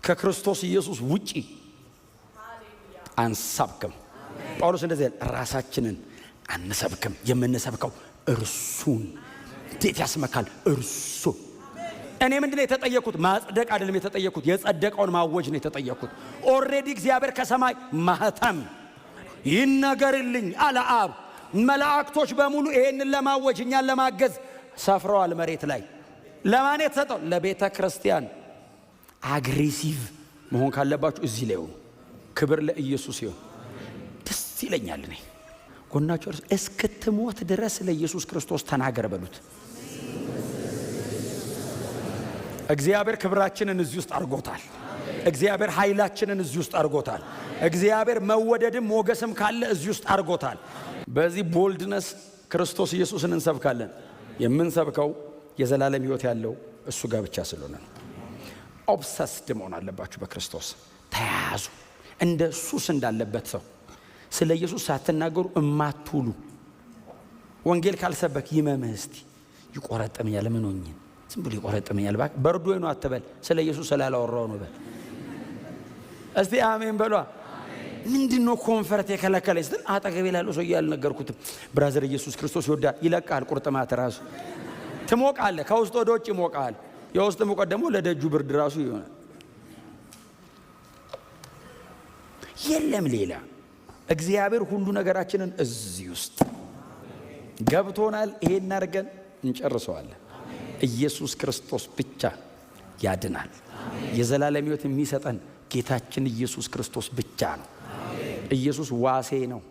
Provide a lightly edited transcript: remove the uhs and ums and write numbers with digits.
ከክርስቶስ ኢየሱስ ውጪ አንሰብክም። ጳውሎስ እንደዚህ ያለ፣ ራሳችንን አንሰብክም፣ የምንሰብከው እርሱን። እንዴት ያስመካል! እርሱ። እኔ ምንድን ነው የተጠየኩት? ማጽደቅ አይደለም የተጠየኩት፣ የጸደቀውን ማወጅ ነው የተጠየኩት። Already እግዚአብሔር ከሰማይ ማህተም ይነገርልኝ አለ አብ። መላእክቶች በሙሉ ይሄንን ለማወጅ፣ እኛን ለማገዝ ሰፍረዋል መሬት ላይ። ለማን የተሰጠው? ለቤተ ክርስቲያን። Aggressive መሆን ካለባችሁ እዚህ ላይ ሁኑ። ክብር ለኢየሱስ ይሁን። ደስ ይለኛል። እኔ ጎናቸው እስክትሞት ድረስ ለኢየሱስ ክርስቶስ ተናገር በሉት። እግዚአብሔር ክብራችንን እዚህ ውስጥ አድርጎታል። እግዚአብሔር ኃይላችንን እዚህ ውስጥ አድርጎታል። እግዚአብሔር መወደድም ሞገስም ካለ እዚህ ውስጥ አድርጎታል። በዚህ boldness ክርስቶስ ኢየሱስን እንሰብካለን። የምንሰብከው የዘላለም ሕይወት ያለው እሱ ጋር ብቻ ስለሆነ ነው። Obsessed መሆን አለባችሁ በክርስቶስ። ተያያዙ። እንደ ሱስ እንዳለበት ሰው ስለ ኢየሱስ ሳትናገሩ እማትውሉ። ወንጌል ካልሰበክ ይመምህ እስቲ፣ ይቆረጥመኛል። ምን ሆኜ ዝም ብሎ ይቆረጥመኛል። እባክህ በርዶ ነው አትበል። ስለ ኢየሱስ ስላላወራው ነው በል። እስቲ አሜን በሏ። ምንድን ነው comfort የከለከለኝ ስትል አጠገቤ ላለው ሰው አልነገርኩትም። Brother፣ ኢየሱስ ክርስቶስ ይወዳል። ይለቃል። ቁርጥማት ራሱ ትሞቃለህ። ከውስጥ ወደ ውጭ ይሞቃል። የውስጥ ሙቀት ደግሞ ለደጁ ብርድ ራሱ ይሆናል። የለም ሌላ። እግዚአብሔር ሁሉ ነገራችንን እዚህ ውስጥ ገብቶናል። ይሄን አድርገን እንጨርሰዋለን። ኢየሱስ ክርስቶስ ብቻ ያድናል። የዘላለም ሕይወት የሚሰጠን ጌታችን ኢየሱስ ክርስቶስ ብቻ ነው። ኢየሱስ ዋሴ ነው።